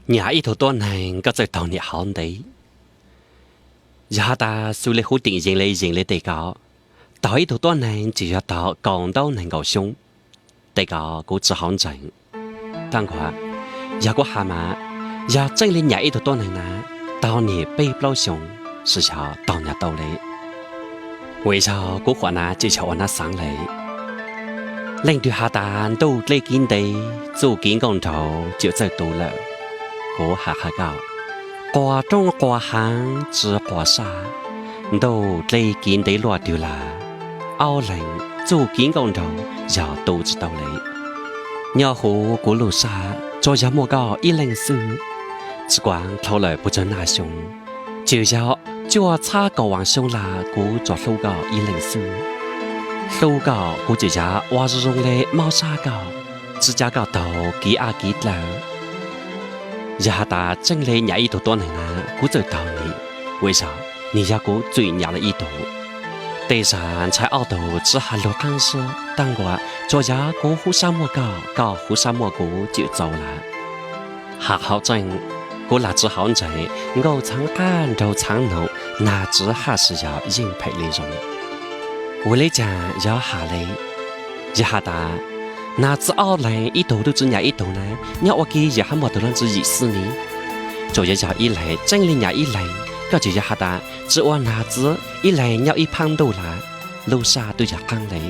Nyam ib tug tuab neeg koj txawj taug niam hauv ntev. Yog has tas xws li huv tim yees le yees le tes ko, taug ib tug tuab neeg tsis yog taug kaum ntaub nees nkaum xyoo. Tes ko kuv tsis hauv ntseeg. Tag nkuas, yog kuv has mas, yog tseeb li nyam ib tug tuab neeg na, taug niam peb plaub xyoo, sib xyaw taug nyam tau le. Ua li yog kuv huam na tsis yog ua nab xaav le. Leej twg has tas ntuj dleb kiv ntev, txuj kiv nkauj nraug tsis txawj tu lawm. Kuv has qha koj, quas roob quas haav tsis quas saj, ntuj dleb kiv ntev luaj twg lawm, aub leeg txuj kiv nkauj nraug yog tu tsis tau le. Nyob huv kuv lub sab tsuas yog muaj koj ib leeg xwb. Tsis kuav dhau lawm puas tsawg naj xyoo, tsuas yog cuaj txhab kaum vas xyoo lawm kuv tsuas hlub koj ib leeg xwb. Hlub koj kuv tsis xav ua zoo zoo le mob sab koj, tsis cav koj taug kiv ab kiv dlawg. Yog has tas tseeb le nyam ib tug tuab neeg na, kuv txawj taug nwg, ua li yog nwg yog kuv txwm nyam lawm ib tug. Tej zag ntshai ob tug tsis has lug qaab sib, tag nkuas tsuas yog kuv huv sab muaj koj, koj huv sab muaj kuv tsuas txaus lawm. Has qhov tseeb, kuv lam tsis hauv ntseeg, nkauj txhaav qab nraug txhaav noog, nag txwv haj sib xyaw yeej phem le zoo. Ua le caag yog has le, yog has tas nag txwv ob leeg ib tug twb tsi nyam ib tug na, nyob ua ke yog hab muaj tug leej twg yim xwb ne. Tsuas yog yog ib leeg tseeb le nyam ib leeg, koj tsis yog has tas tsi ua nag txwv ib leeg nyob ib phaab ntuj lawm, lub sab twb yog qaab le.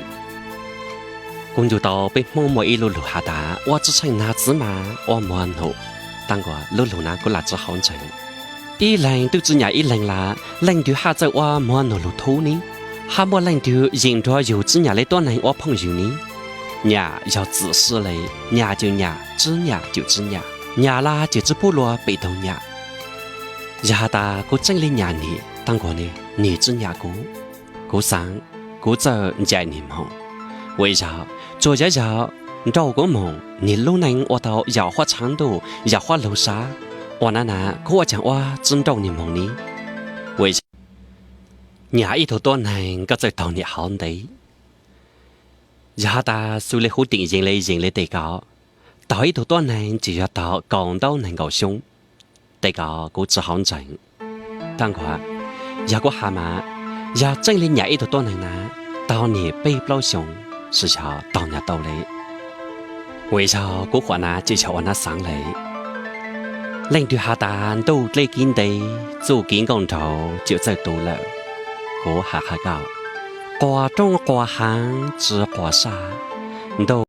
Kuv ncu tau peb Hmoob muaj ib lub lug has tas ua tsi tsheej nag txwv mas ua muag nug. Tag nkuas lub lug na kuv lam tsis hauv ntseeg. Ib leeg twb tsi nyam ib leeg lawm, leej twg haj txawj ua muag nug lug thub ne? Hab muaj leej twg yeem nrug yug tsi nyam le tuab neeg ua phooj ywg ne? Nyam yog txwm sib le, nyam ces nyam, tsi nyam ces tsi nyam, nyam lawm ces tsi pub luag pem taug nyam. Yog has tas kuv tseeb le nyam nwg, tag nkuas nwg tsi nyam kuv, kuv xaav, kuv txawj ncaim nwg moog. Ua li yog tsuas yog yog nrauj kuv moog, nwg lub neej ua tau yam huab tshaav ntuj yam huab lug sab, ua na na kuv ua caag ua tsi nrauj nwg moog ne? Ua li yog nyam ib tug tuab neeg koj txawj taug niam hauv ntev. Yog has tas xws le huv tim yees le yees le tes ko, taug ib tug tuab neeg tsis yog taug kaum ntaub neeg nkaum xyoo. Tes ko kuv tsi hauv ntseeg. Tag nkuas, yog kuv has mas, yog tseeb le nyam ib tug tuab neeg na, taug nwg peb plaub xyoo, sib xyaw taug nyam tau le. Ua li yog kuv huam na tsi yog ua nab xaav le. Leej twg has tas ntuj dleb kiv ntev, txuj kiv nkauj nraug tsuas txawj tu lawm. Kuv has qha koj, quas roob quas haav tsi quas saj, ntuj